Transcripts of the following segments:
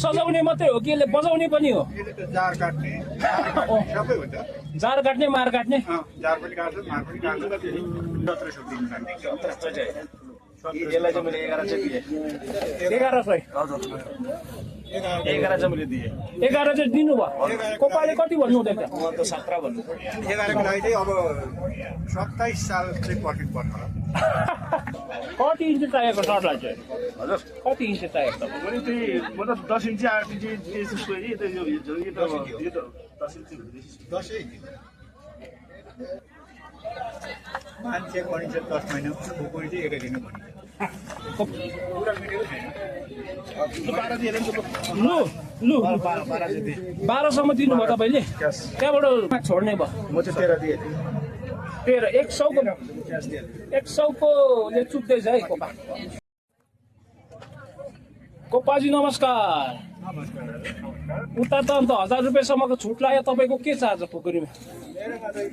सजाउने मात्रै हो कि यसले बजाउने पनि हो? जार काट्ने सबै हुन्छ। जार काट्ने मार काट्ने जार पनि काट्छ मार पनि काट्छ। 1700 दिन्छ। यसलाई चाहिँ मैले 11 चाहिँ दिएँ। 1100 हजुर 11 चाहिँ मैले दिएँ। 11 चाहिँ दिनुभयो। कोपाले कति भन्नु हुँदै थियो? म त 17 भन्नु। 11 को लागि चाहिँ अब 27 साल चाहिँ पर्खिनु पर्छ होला। कति इन्च चाहिएको सर्टलाई चाहिँ? हजुर कति इन्च चाहिएको त? मैले त्यही मतलब 10 इन्च 8 इन्च त्यसको यही त यो त 10 इन्च 10 मान्छे भनिन्छ 10 महिना खुकुरी चाहिँ एकै दिनु भनिन्छ। पुरा मिलेको छैन। 12 दिएँ नि त। लु लु 12 दिएँ। 1200 दिनुभयो तपाईँले? त्यहाँबाट छोड्ने भयो? म चाहिँ 13 दिएँ। 13 100 को ले चुक्दैछ है कोपा। कोपाजी नमस्कार। उता त अन्त 1000 रुपियाँसम्मको छुट लाग्यो तपाईँको के छ आज खुकुरीमा? मेरोमा चाहिँ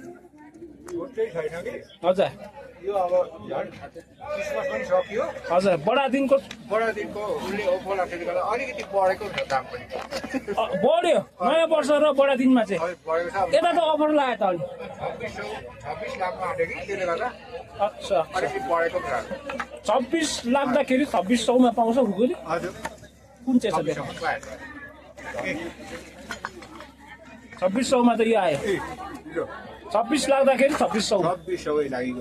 छुट्टै छैन कि। हजुर यो अब झन् क्रिसमस पनि सकियो। हजुर बडा दिनको उसले अफर राखेको गर्दा अलिकति बढेको हुन्छ दाम पनि। बढ्यो नयाँ वर्ष र बडा दिनमा चाहिँ बढेको छ। यता त अफर लाग्यो त अनि 26 लाखमा आँट्यो कि त्यसले गर्दा अच्छा अलिकति बढेको छ। 26 लाग्दाखेरि 2600 मा पाउँछ खुकुरी? हजुर कुन चाहिँ छ? 2600 मा त यो आयो। 26 लाग्दाखेरि 2600 2600 लागि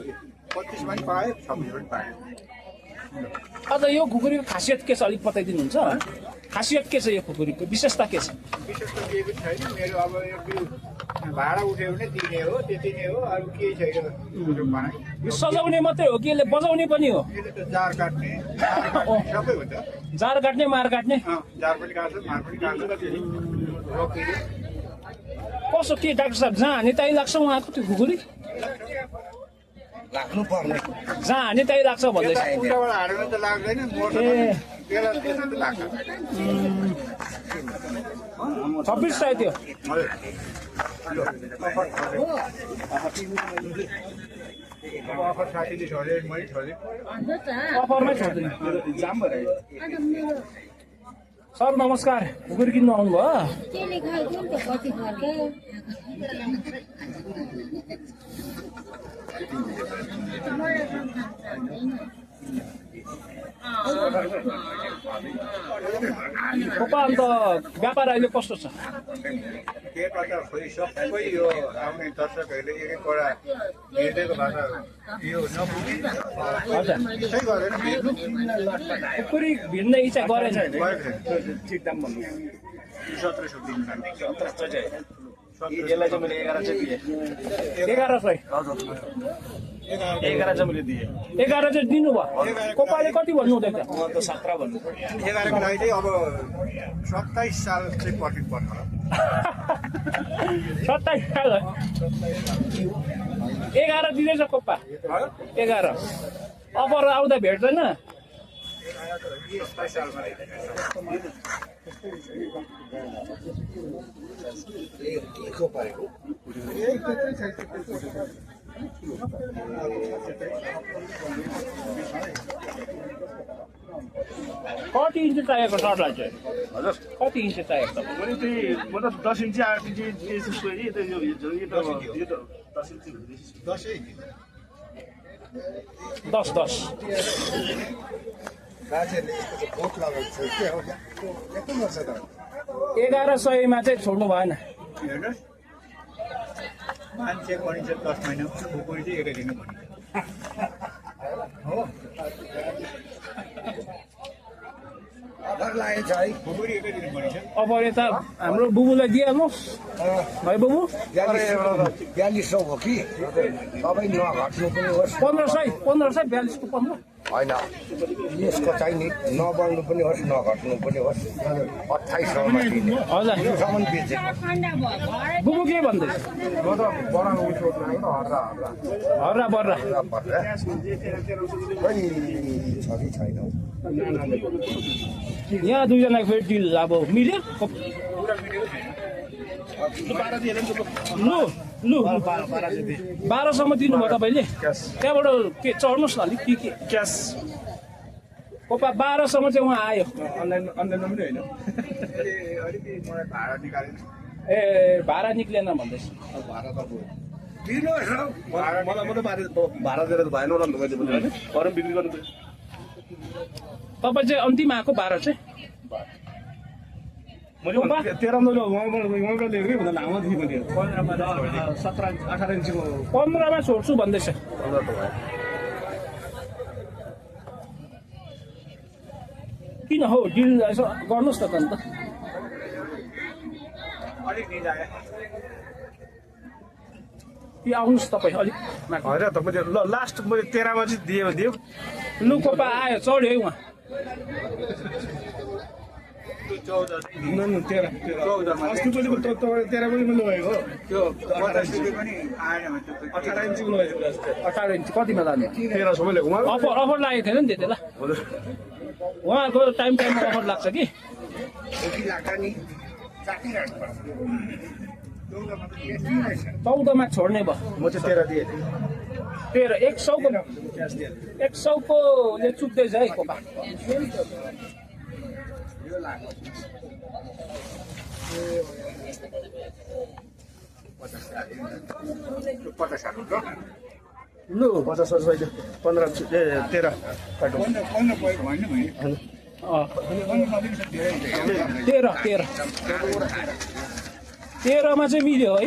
25 पनि पायो 26 पनि पायो। अझ यो खुकुरीको खासियत के छ अलिक बताइदिनुहुन्छ? खासियत के छ यो खुकुरीको विशेषता के छ? विशेष त केही पनि छैन। मेरो अब यो भाडा उठ्यो भने दिने हो त्यति नै हो। अरू केही छैन। यो सजाउने मात्रै हो कि यसले बजाउने पनि हो? यसले त जार काट्ने सबै हुन्छ। जार काट्ने मार काट्ने जार पनि काट्छ मार पनि काट्छ। रोकिने कसो के डाक्टर साहब जहाँ हाने त्यही लाग्छ उहाँको त्यो खुकुरी? लाग्नु पर्ने। जहाँ हाने त्यही लाग्छ भन्दैछ। उल्टाबाट हाल्यो भने त लाग्दैन। बेला त्यसो त लाग्छ। 26 चाहियो त्यो? अफर 60 छोडे मैले छोडेँ। अफरमै छोड्दिनु। सर नमस्कार। खुकुरी किन्नु आउनुभयो? केले खाएको नि त कति खालको कोपा अन्त व्यापार अहिले कस्तो छ? के गर्दा खोइ सबै यो आउने दर्शकहरूले एक एकवटा हेर्दैको भाषा यो नबुझी हजुर त्यसै गरेर हेर्नु खुकुरी भिड्ने इच्छा गरेछ? ठिक दाम भन्नु। 1700 दिन्छ। 17 चाहिँ यसलाई चाहिँ मैले 11 चाहिँ दिएँ। 1100 हजुर 11 चाहिँ मैले दिएँ। 11 चाहिँ दिनुभयो। कोपाले कति भन्नु हुँदै थियो? म त 17 भन्नु। 11 को लागि चाहिँ अब 27 साल चाहिँ पर्खिनु पर्छ होला। 27 साल 11 दिँदैछ कोपा? 11 अफर आउँदा भेट्दैन? 27 सालमा कति इन्च चाहिएको सर्टलाई चाहिँ? हजुर कति इन्च चाहिएको त? मैले त्यही मतलब 10 इन्च 8 इन्च त्यसको यही त यो त 10 इन्च 10 बाजेले यस्तो भोट लगाएको छ के हो यस्तो गर्छ त 1100 मा चाहिँ छोड्नु भएन। हेर्नुहोस् मान्छे भनिन्छ 10 महिना खुकुरी चाहिँ एकै दिनु भनिन्छ। हो अफर लागेको छ है खुकुरी एकै दिनु भनिन्छ। अब यता हाम्रो बुबुलाई दिइहाल्नुहोस् है बुबु। 4200 हो कि सबै नघट्नु पनि होस् 1500 42 को 15 होइन यसको चाहिँ नि नबढ्नु पनि होस् नघट्नु पनि होस् 2800 मा दिने हजुर योसम्म बेचेको ठन्डा भयो भरे बुबु के भन्दैछ? म त बढाउनु उठ्नु हर्रा बर्रा खै छ कि छैन यहाँ दुईजनाको फेरि डिल अब मिल्यो? लु लु 1200 दिनुभयो तपाईँले? त्यहाँबाट के चढ्नुहोस् न अलिक के क्यास कोपा 12सम्म चाहिँ उहाँ आयो अनलाइनमा पनि होइन अलिकति मलाई भाडा निकाल्नु ए भाडा निक्लेन भन्दैछ दिनुहोस् हौ मलाई मात्रै भाडा दिएर त भएन होला नि त मैले पनि होइन घर बिक्री गर्नु पऱ्यो तपाईँ चाहिँ अन्तिम आएको 12 चाहिँ मैले 13 मैले उहाँबाट लिएको कि भन्दा लामो थिएँ मैले 17 इन्च 18 इन्चको 15 मा छोड्छु भन्दैछ किन हो डिल यसो गर्नुहोस् न त अन्त अलिक निजाए कि आउनुहोस् तपाईँ अलिक माथि। होइन त मैले ल लास्ट मैले 13 मा चाहिँ दियो लु कोपा आयो चढ्यो है उहाँ 14 अस्ति पनि 13 पनि लगाएको त्यो 50 रुपियाँ पनि आएन भने त्यो 18 इन्चको लगाएको 18 इन्च कतिमा लाने 13 सम्म ल्याएको उहाँ अफर लागेको थिएन नि त्यति बेला हजुर उहाँको टाइममा अफर लाग्छ कि यति लाग्छ नि चाटिरहेको पर्छ 14 मा छोड्ने भयो म चाहिँ 13 दिएँ 13 100 को क्यास दिएँ 100 को ले चुक्दैछ है कोपा यो लाग्छ 50 लु 50 अहिले 15 ए 13 काटो 15 परेको होइन भने 13 मा चाहिँ मिल्यो है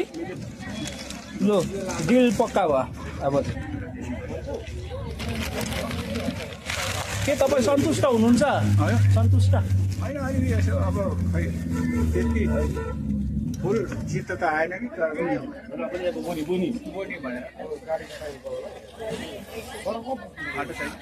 लु डिल पक्का भयो अब के तपाईँ सन्तुष्ट हुनुहुन्छ सन्तुष्ट होइन अहिले यसो अब खै त्यति फुल चित्त त आएन कि तर पनि बुनी बोनी भनेर गाडी